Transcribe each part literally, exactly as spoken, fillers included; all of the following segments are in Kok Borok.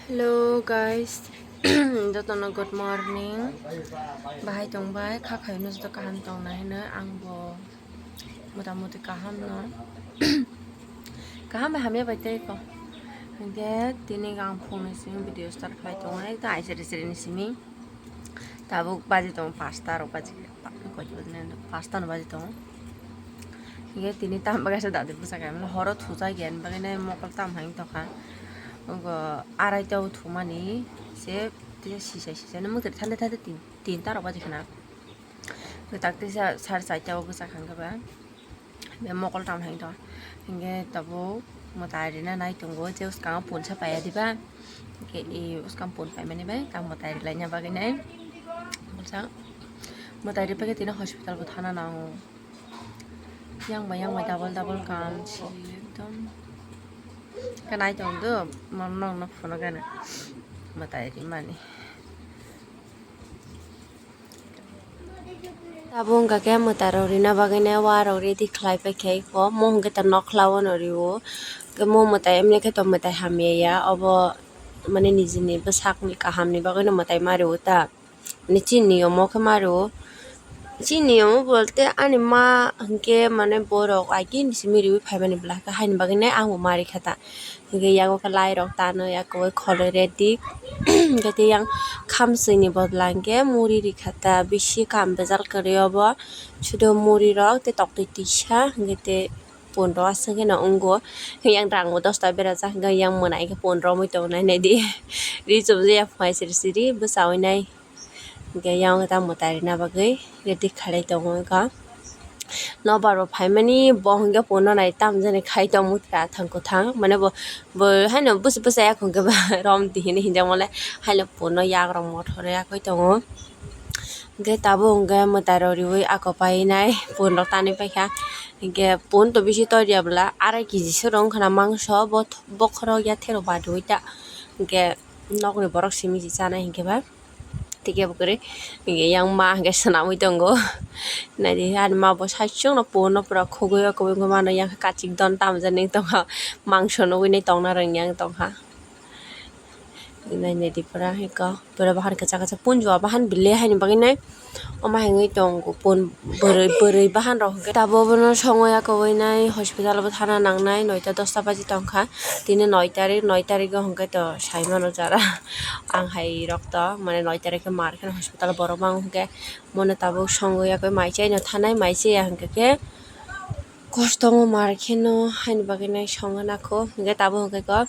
Hello guys, jotono good morning. Bahai tongbai, kha khaino joto kaham tongna hino, angbo motamuti kaham no. Kaham bai hamya bai tei ko. Hingke tini ang phone ni simi video start khlai tongo, ekta aisiri siri ni simi. Tabuk baji tongo pasta rok baji, pa-, koi baji nai, pasta no baji tongo. Hingke tini tam bagwi se dadi bwsa khe, horo thujak ya, ani bagwi nai mokol tam hai tongkha. Ogo arai ta o thumani se, tei sisai sisai no mwtwrwi thante thante tin, tinta rok baji khna. Kwtak tei sa, sar saita o bwsa kha hwnkhe ba. Be mokol tam hai to. Hingke tabuk mwtai rina nai tongo, je bwskango punsa paiya diba. Hingke e bwskang pun paimani bai, tamo mwtai rilaina bagwi nai. Bwsa mwtai ripai khe tini hospital bo thana nango. Yang bai yang bai double double kam si ekdom. Khe nai tong do, mon nong no phono gana. Mwtai rimani. Tabuk wngkha khe mwtai rok rina bagwi nai warok ready khlai paikha iko, mo hwnkhe ta nokla o no rio, mo mwtai mani khe to mwtai hamya ya, obo mani nijini bwsakni kahamni bagwi no mwtai ma rio ta, mani chini omo khe ma rio, chini omo bolte ani ma hwnkhe mane borok agini simi riui phaimani bwla khe haini bagwi nai ang bo ma rikha ta. Hingke yago khe lai rok tanwi, yago kholoi ready. Hingke tei yang khamsoi ni bodol hingke muri rikha ta, bisi kam bejal kwrwi obo. Sudo muri rok tei toktwi tisa, hingke tei pondro aswk geno wngo. Yang rang bo dosta berajak, hingke yang mwnai khe pondro wngwi tongo, nainai di. Ri chumjak ya phai siri siri bwsa wngnai. Hingke yang ta mwtai rina bagwi ready khalai tongo wngkha. Nobar bo phaimani bo hwnkhe phone no nai tamjani khai tongmani kwthang kwthang, mane bo, bo haino bwsa bwsa ya hwnkhe ba rom di hinwi hinjakmale haino phone no yagrok mothor yakwi tongo. Hingke tabuk hwnkhe mwtai rok riui ako painai phone rok tanwi paikha. Hingke phone to bisi tor ya bwla arai kg se rw wngkha na mangso bo bokhorok yathek rok bariui ta. Hingke nokni borok simi se chanai hingke ba. Tei kebo kwrwi yang ma hwnkhe swnamwi tongo. Naidi ani ma bo saichung no phone no pura khugui o kubui wngkha mano, yang khe kachik don tamjani tongkha, mangso nugui nai tongna rwngya wng tongkha. Naidi pura hwnkhe pura bahan kwchak kwchak punju o bahan bile haini bagwi nai omo hwnwi tongo phone bwrwi bwrwi bahan rok hwnkhe tabuk bono songwi yakubui nai hospital o bo thana nangnai noita dosta baji tongkha. Tini noi tarik, noi tarik o hwnkhe to sai mano jara. Ang hai rok to mane noi tarik khe mar kheno hospital borok ma hwnkhe mono tabuk songwi yakwi mai chaino thanai, mai chaya hwnkhe khe kosto wngma mar kheno haini bagwi nai songna kho hwnkhe tabuk hwnkhe kho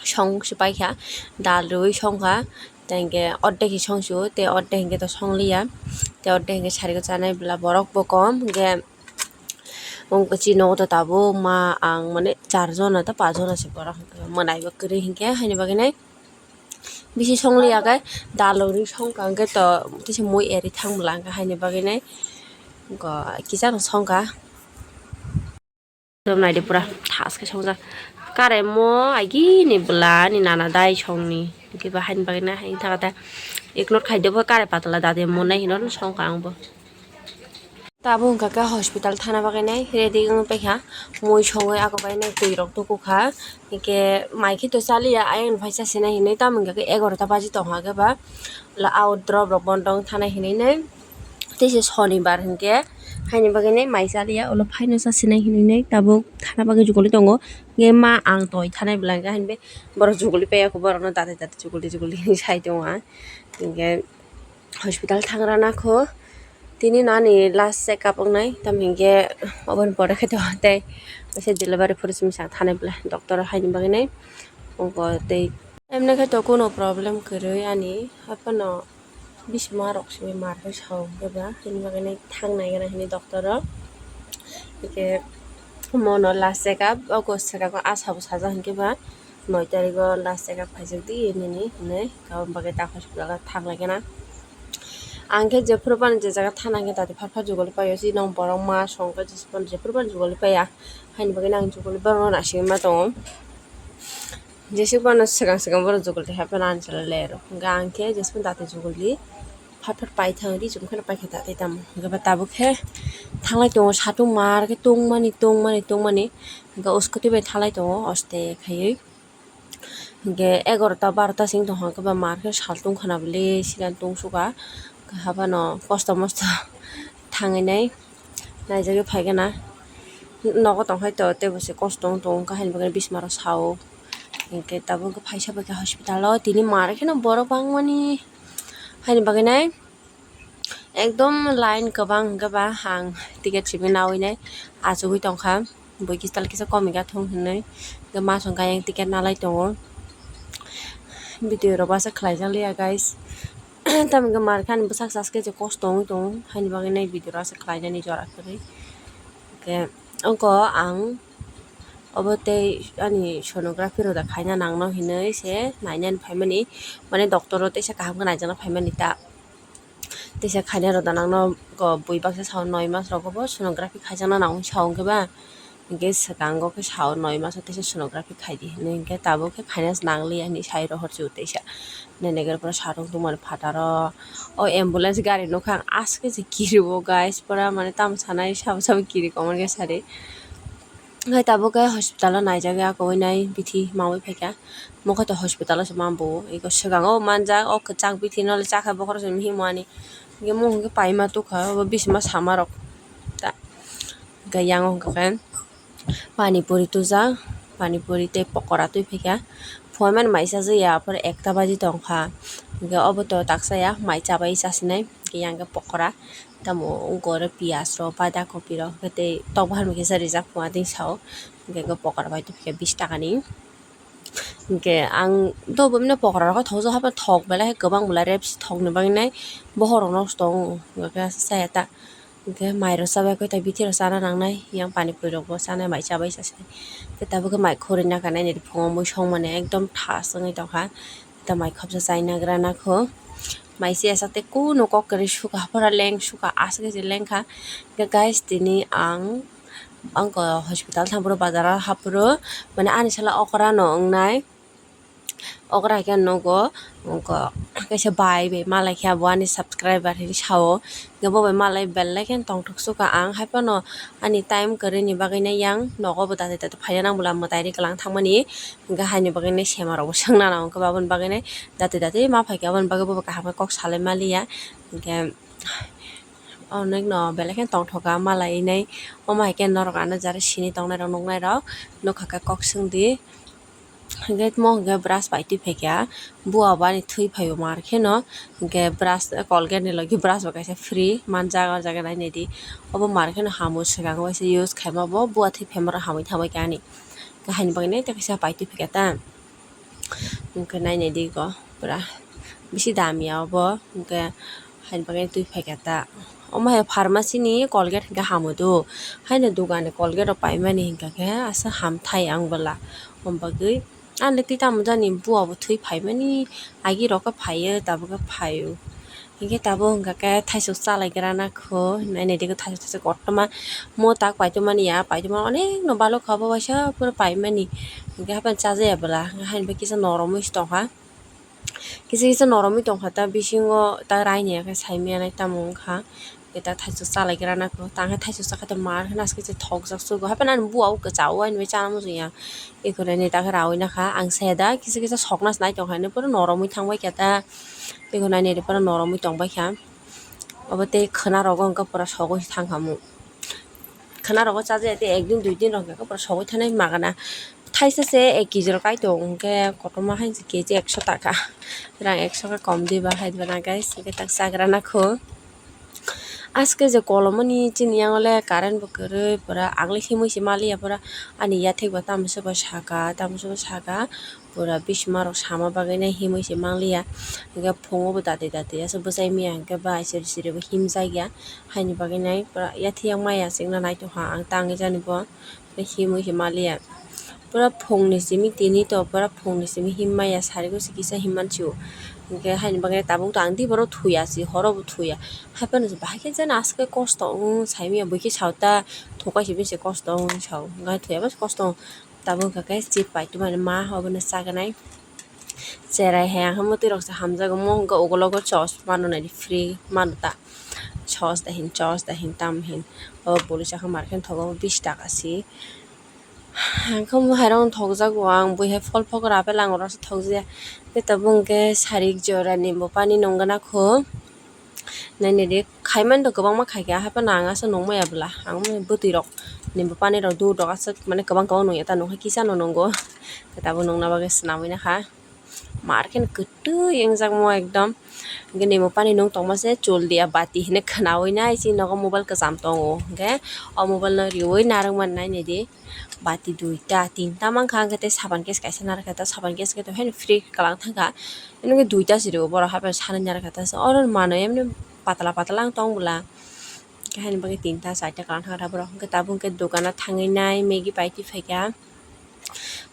song se paikha dal rwui songkha tei hwnkhe ordek hi songsu tei ordek hwnkhe to songliya tei ordek hwnkhe sarigwi chanai bwla borok bo kom hwnkhe. Wng khe chini nogo to tabuk ma ang mane char jona to pas jona se borok hwnkhe mwnai bo kwrwi hwnkhe haini bagwi nai bisi songliya khe dalogri songkha hwnkhe to tisa mui eri thang bwla hwnkhe haini bagwi nai kisa no songkha. Naidi pura thas khe songjak karemo agini bwla ni nana dai songni hwnkhe bo haini bagwi nai haini thaka ta ignore khai de bo kare patala dade monai hino songkha ang bo. Tabuk wngkha khe hospital thana bagwi nai ready wngwi paikha. Mui songwi ako bai nai twi rok tuku kha. Hwnkhe mai khe to chaliya, ayang phai chasinai hinwi tamo hwnkha khe egarota baji tongkha khe ba. Out drop rok bondo wng thana hinwi nai teisa sonibar hwnkhe haini bagwi nai mai chaliya, ulo phaino chasinai hinwi nai tabuk thana bagwi jukoli tongo. Hwnkhe ma ang toi thanai bwla hwnkhe haini bai borok jukoli paiya kho, borokno dati dati jukoli jukoli hinwi sai tongo ang. Hwnkhe hospital thangrana kho. Tini no ani last check up wngnai, tamni hwnkhe oboni pore khe to tei waisa delivery phuru simi sa thanai bwla doctor haini bagwi nai. Oko tei emne khe to kuno problem kwrwi ani, haphano bisima rok simi mar khe sa o hwnkhe ba, haini bagwi nai thangnai gana hini doctor o. Hwnkhe mono last check up, oko check up o asa bo sajak hwnkhe ba. Noi tariko last check up khaijak di nini hinwi, aboni bagwi ta hospital o thang lai gana. Ang khe jephuru phano je jaga thana hwnkhe tati phar phar jugoli paio, chini borok ma song khe jephuru phano jugoli paiya, haini bagwi ang jugoli borokno naisingwi ma tongo. Jesuk phano swkang swkang borok jugoli hai phano ani chwla ler o, hwnkhe ang khe jesuk phano tati jugoli. Phar phar paithang ri chum kheno paikha ta tei tamo hwnkhe ba tabuk khe thanglai tongo satung mar khe tungmani tungmani tungmani hwnkhe o scooty bai thanglai tongo oste khaiwi Hinkhe egarota barota sing tongkha, hinkhe ba mar khe sal tong khwna bwle siyan tong suka, haphano kosto mosto thangwi nai naijagwi phaikhe na nogo tongkhai to teibo se kosto wng tong wngkha haini bagwi bismaro sao. Hinkhe tabuk phaisa paikha hospital o, tini mar kheno borok bangmani haini bagwi nai. Ekdom line kwbang hwnkhe ba ang ticket simi nawi nai achugwi tongkha, bui kisa tal kisa komika thung hinwi, hwnkhe masong khe ayang ticket nalai tongo. Video rok asa khlaijak liya guys, tamokhe mar khe ani bwsak saske je kosto wngwi tongo, haini bagwi nai video rok asa khlainani jora kwrwi. Hwnkhe ongko ang obo tei ani sonography rok da khaina nangno hinwi se nainani phaimani, mane doctor o teisa kaham khe naijakna phaimani ta. Teisa khaina rok da nangno bui baksa sao noi mas rogo bo sonography khaijakna nango sao hwnkhe ba, hinkhe swkango khe sao noi maso teisa sonography khaidi hinwi, hinkhe tabuk khe khaina nangliya hinwi sai rohor se teisa. Nini gari pura sarung tongmani phataro. O ambulance gari nukha ang, aske se kiriwo guys, pura mane tamo sanai sabo sabo kiri komor khe sari. Hai tabuk khe hospital o naijak ya, kowai nai bithi mawi phaikha. Mokhe to hospital o se mambo, eko swkango manjak, o kwchak bithi nole chakha bokhorok se mihimo ani. Hinkhe mung hinkhe paima tukha, obo bisima sama rok ta. Hinkhe yango hinkhe pani puri tujak, pani puri tei pokora twi phaikha. Phuarmani mai chajak ya, aphuru ekta baji tongkha. Hinkhe obo to taksa ya, mai chabai chasinai, hinkhe yang khe pokora. Tamo wngkha oro piyaj rok, bada kopi rok, hwnkhe tei tok bahan bai kisa rijak phunga tei sao. Hinkhe pokora bai tongkha bish taka ni. Hinkhe ang do bo mino pokora rok thokjak, haphano thok belai khe kwbang belai rep si thokni bagwi nai bokhorok nosto tongo, hwnkhe chaya ta. Hinkhe mai rok chabai khe tai bithi rok chana nangnai, yang pani puri rok bo chanai, mai chabai chasinai. Hinkhe tabuk khe mai khurui naka nai nini phungo mui songmani ekdom thas wngwi tongkha. Tei mai khopsa chaina gra nakho. Mai se asa tei kunu kok kwrwi sukha, pura leng sukha, aswk se lengkha. Hinkhe guys, tini ang ongko hospital thang phuru, bazar o hap phuru, mane ani sala okra no wngnai. Okra khe nugo, ongko kaisa bai bai malai khe, abo ani subscriber hinwi sao. Hinkhe bo bai malai belai khe tongthok sukha, ang haiphano ani time kwrwini bagwi nai yang nogo bo dati dati phaina nang bwla mwtai riklang thangmani. Hinkhe haini bagwi nai sema rokbo swngna nango, hinkhe aboni bagwi nai dati dati ma phaikhe aboni bagwi bo kaham khe kok salai maliya. Hinkhe onekno belai kheno tongthoka malai nai, omo hai khe norok ano jara sini tongnai rok nuknai rok nukha khe kok swngdi. Hinkhe mo hinkhe brush pai twi phaikha, bua bo ani thwi phaio mar kheno, hinkhe brush Colgate ni logi brush bo kaisa free manjak, o jaga nai naidi. Obo mar kheno hamo, swkango waisa use khaima bo bua thwi phaima rok hamwi thangbai kha ani. Haini bagwi nai tei kaisa pai twi phaikha ta. Hinkhe nai naidi go pura bisi dam ya obo, hinkhe haini bagwi twi phaikha ta. Omo hai pharmacy ni Colgate hinkhe hamo do, haino dogan ni Colgate rok paimani hinkha khe asa hamthai ang bwla. Omo bagwi ani twi tamo jani bua bo thwi phaimani, agi rok khe phaio, tabuk khe phaio. Hinkhe tabuk hinkha khe thaisok chalaigra nakho, nai naidi khe thaisok thaisok kotorma mo tak paitwmani ya, paitwma onekno balokha, obo waisa phuru paimani. Hinkhe haphano chajaya bwla, haini bagwi kisa noromwi se tongkha. Kisa kisa noromwi tongkha ta, bisingo ta raini ya khe saimaya nai tamo wngkha. Hinkhe ta thaisok chalaigra nakho, tang khe thaisok chakha ta mar khe naske se thokjak sugo, haphano ani bua o kwchao, ani bai chana muchungya. Ekhoroni ta khe rawi nakha, ang saya da kisa kisa sokna se nai tongkha, ani phuru noromwi thangbai kha ta. Tei hwnwi naidi phano noromwi tongbaikha. Obo tei khwna rogo hwnkhe pura sogwi thangkha mung. Khwna rogo chajaya tei ek din dui din rok hwnkhe pura sogwi thanai magana. Thaisa se ek kg rok kai tongo hwnkhe kotorma hai kg ekso taka. Rang ekso khe kom diba hai diba na guys, hwnkhe tak chagra nakho. Aske je kolomani chini yang le current bo kwrwi pura ang le himwi se maliya pura ani yathek bo tamo se bo saka tamo se bo saka. Pura bisima rok sama bagwi nai himwi se mangliya. Hinkhe phungo bo dati dati aswk bwchai miya hinkhe bai siri siri bo himjak ya. Haini bagwi nai pura yathiyang maya chwngno naitokha ang tangwi jani bo himwi se manliya. Pura phungni simi tini to pura phungni simi him maya sari gose kisa him mansi o. Hinkhe haini bagwi tabuk to ang diboro thuya se horo bo thuya. Haiphano se bahai khe jani aswk khe kosto wng saimanya buikhe saota thukai simi se kosto wng sao. Hinkhe thuya bo se kosto wng. Tabuk hwnkha khe chip paitwmani ma obono chaganai. Cherai hai ang khe mwtwi rok se hamjago, mo hwnkhe ugologo chosma rw naidi free mano ta. Sos da hin, chos da hin, tam hin. O bwlwi chakha mar khe thogo bis taka se. Ang khe omo hai rok thokjago, ang bui hai phol phokora apple angora se thokjaya. Khe tabuk hwnkhe sarik jora nimbo pani nung gana kho. Nainadi khaimani do kwbangma khaikha, haphano ang aswk nungmaya bwla. Ang bwtwi rok nimbo pani rok dudok aswk mane kwbang kwbang nungya ta nungkha kisa no nungo. Khe tabuk nungna bagwi swnamwi nakha. Mar khe kwtwi wngjakmo ekdom. Hwnkhe nimbo pani nung tongma se chul diya bati hinwi khwnawi nai chini nogo mobile kwcham tongo. Hwnkhe o mobile no riwi narwk mani nainadi. Bati duita, tinta mankha, hwnkhe tei sapan case kaisa narwkha, ta sapan case khe to haino free kwlang thangkha, hwnkhe duita se rio borok haphai sanwi narwkha, ta se oro manwi emni patla patla wng tong bwla, hwnkhe haini bagwi tinta charta kwlang thangkha borok, hwnkhe tabuk hwnkhe dukano thangwi nai Maggie pai twi phaikha,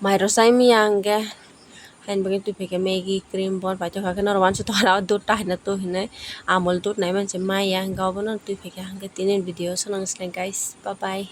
mai rw chai manya hwnkhe haini bagwi twi phaikha Maggie cream bon pai tongkha, hwnkhe norok uansukha dudh ta haino to hinwi Amul dudh nai mani se maya, hwnkhe obono twi phaikha, hwnkhe tini video aswk nang sinai guys, bye bye.